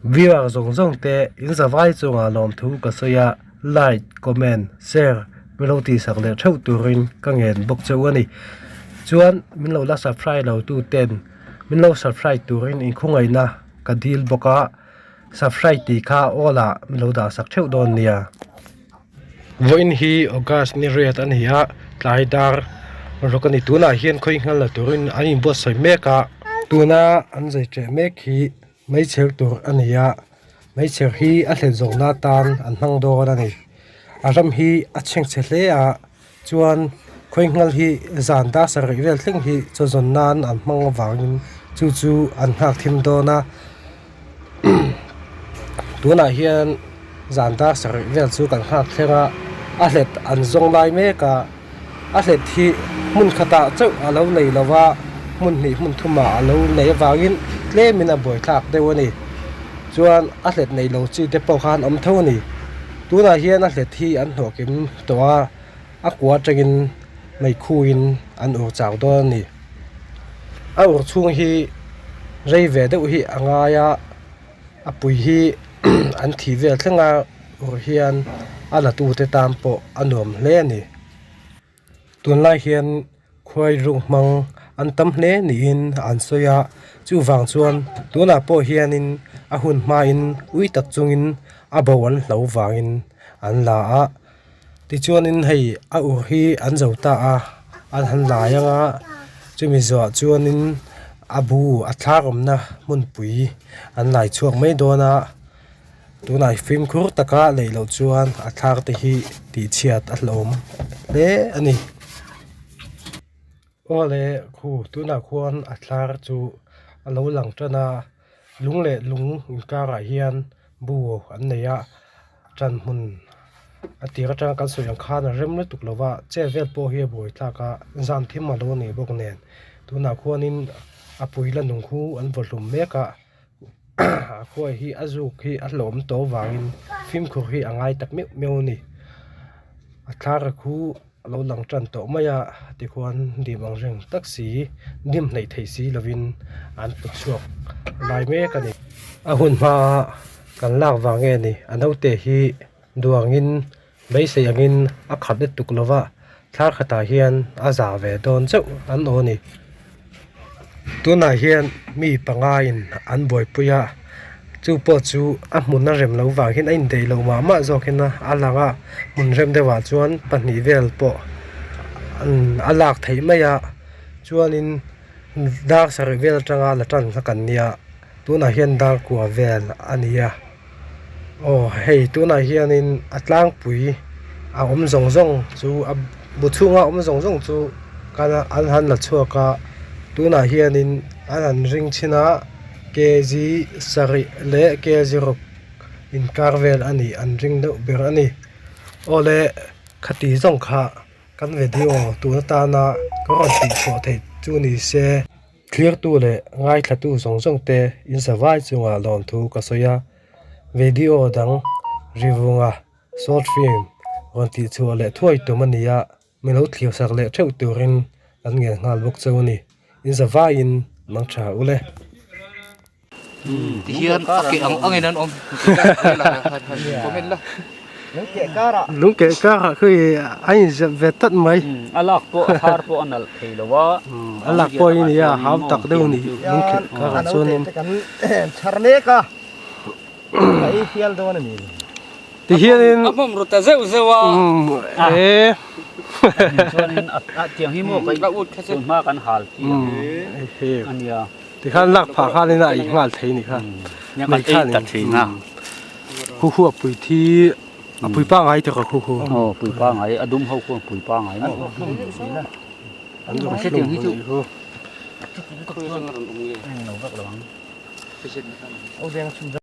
Viewer zawng zawng te in zavai chungah lawmthu ka sawi a, like, comment, share min lo tihsak leh theuh turin ka ngen bawk cheu a ni. Chuan min lo la subscribe lo tu ten min lo subscribe turin inkhawngaihna ka dil bawk a, subscribe tih kha all ah min lo dah sak theuh dawn nia. Vawiin hi August ni riat a ni a, tlai dar rawk a ni. Tunah hian khawi nghal la turin an inbuatsawi mek a, tuna an zai ṭeh mek hi meichher tur a ni a, meichher hi a hlet zawhna atan an hmang dawn a ni. A ram hi a chhengchhe hle a, chuan khawi nghal hi zan dar sarih vel thleng hi chaw zawn nan an hmang avangin chu chu an nghak thim dawn a. Tunah hian zan dar sarih vel chu kan nghak thleng a, a hlet an zawng lai mek a, a hlet hi hmun khatah chauh a lo nei lo va, hmun hnih hmun thumah a lo nei avangin tlemin a buaithlak deuh a ni. Chuan a hlet nei lo chi te pawh khan awm tho a ni. Tunah hian a hlet hi an hlawhkim tawh a, a kua atangin meikhuin an ur chau dawn a ni. A ur chhung hi rei ve deuh hi a ngai a, a pui hi an thih vel thleng a ur hian a la tute tan pawh a nuam hle a ni. Tunlai hian khuai ruk hmang an tam hle niin an sawi a, chuvang chuan tunah pawh hianin a hun hmain ui tak chungin a bo an hlo vangin an la a. Tichuanin hei a ur hi an zo ta a, an han lai ang a, chumi zawhah chuanin a bu a thlar awmna hmunpui an lai chhuak mai dawn a, tunah fimkhur taka neih loh chuan a thlar te hi tihchhiat a hlauhawm hle a ni. Aw le khu tunah khuan a thlar chu a lo lang tan a, lung leh lung inkarah hian bu an nei a tan hmun a tir atanga kan sawi ang khan a rem lutuk lo va chet vel pawh hi a buai thlak a zan thim a lo nei bawk nen tunah khuanin a pui la nung khu an vaw hlum mek a a khuai hi a zuk hi a hlawm tawh avangin fimkhur hi a ngai tak meuh meuh a ni a thlar khu a lo lang tan tawh mai a tikhuan dim ang reng tak si dim hnaih theih si lovin an put chhuak lai mek a ni. A hun hma kan lak vang nge ni a naute hi duangin beisei angin a khat lutuk lova thlar khatah hian a za ve dawn chauh an aw a ni. Tunah hian mi panga in an buaipui a chu pawh chu a hmun a rem loh vang hian a indaih loh mah mah zawk in a lang a hmun rem deuh ah chuan pahnih vel pawh a lak theih mai a chuanin dar sarih vel atanga la tan kha kan nia tunah hian dar kua vel a ni a aw hei tunah hianin a tlangpui a awm zawng zawng chu a bu chhunga awm zawng zawng chu an han la chhuak a tunah hianin an han ring chhin a kg sarih leh kg ruk inkar vel a nih an ring deuh ber a ni awle khati zawng kha kan video tun atana ka rawn tih chhuah theih chu ni se. Thlirtu leh ngaithlatu zawng zawng te in zavai chungah lawmthu ka sawi a, video dang rivunga short film rawn tih chhuah leh thuai tum a ni a, mi lo thlir sak leh theuh turin kan ngen nghal bawk cheu a ni. In zavaiin mang tha u le. Tihian a keh ang angin an awm. Comment la. Lung keh karah khi a inzep ve tlat mai. A lak pawh a thar pawh a nalh thei lo a. A lak pawh hi nia hau tak deuh a ni lung keh karah chuanin. Kan chhar mek a, ka ei fial dawn a ni. Tihianin A hmawm ru ta zeuh zeuh a. E. Chuanin a tiang hi maw ka tun hma kan hal chi a nia. Tikhan lak phah khan in a ei nghal thei ni kha. Mai khan in. Thina. Khu khu a pui thi a pui pa ngai te ka khu khu. Oh pui pa ngai a dum ho khu pui pa ngai mo. An dum se tiang hi chu. Au deng chum.